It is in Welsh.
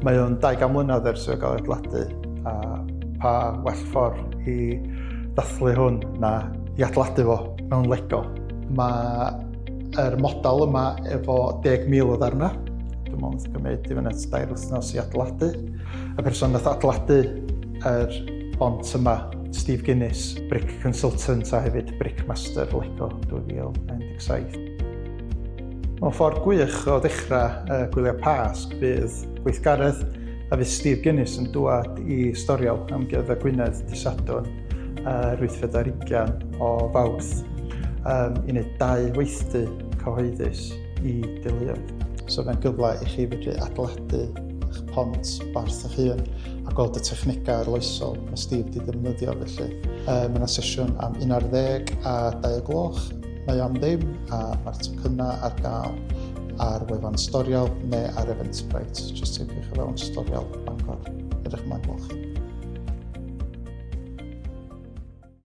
Mae o'n 200 mlynedd ers iddo gael ei adeiladu, a pa well ffordd i ddathlu hwn na i adeiladu fo mewn Lego. Mae yr model yma efo 10,000 o ddarnau. Dwi'n meddwl nath gymryd i fyny at dair wythnos i adeiladu. Y person nath adeiladu yr bont yma, Steve Guinness, brick consultant a hefyd brick master Lego 2017. Mewn ffordd gwych o ddechrau uh, gwyliau Pasg bydd gweithgaredd a fydd Steve Guinness yn dŵad i Storiel Amgueddfa Gwynedd dy Sadwrn yr wythfed ar ugian o Fawrth um, i wneud dau weithdy cyhoeddus i deuluoedd. So fe'n gyfle i chi fedru adeiladu eich pont barth eich hun a gweld y technegau arloesol mae Steve wedi ddefnyddio felly. Mae yna sesiwn am 11 a 2 gloch. Mae o am ddim a mae'r tocynnau ar gael ar wefan Storiel neu ar Eventbrite. Just teipiwch o fewn Storiel Bangor. Edrych ymlaen gweld.